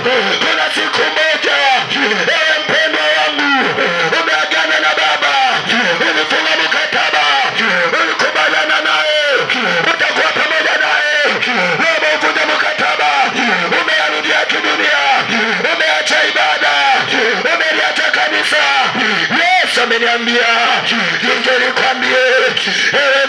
Kuna siku moja, ewe mpendwa wangu, umeagana na Baba, ulifunga mkataba, ulikubaliana naye, utakuwa pamoja naye. Leo umevunja mkataba, umeyarudia kidunia, umeacha ibada, umeliacha kanisa. Yesu ameniambia nije nikwambie, ewe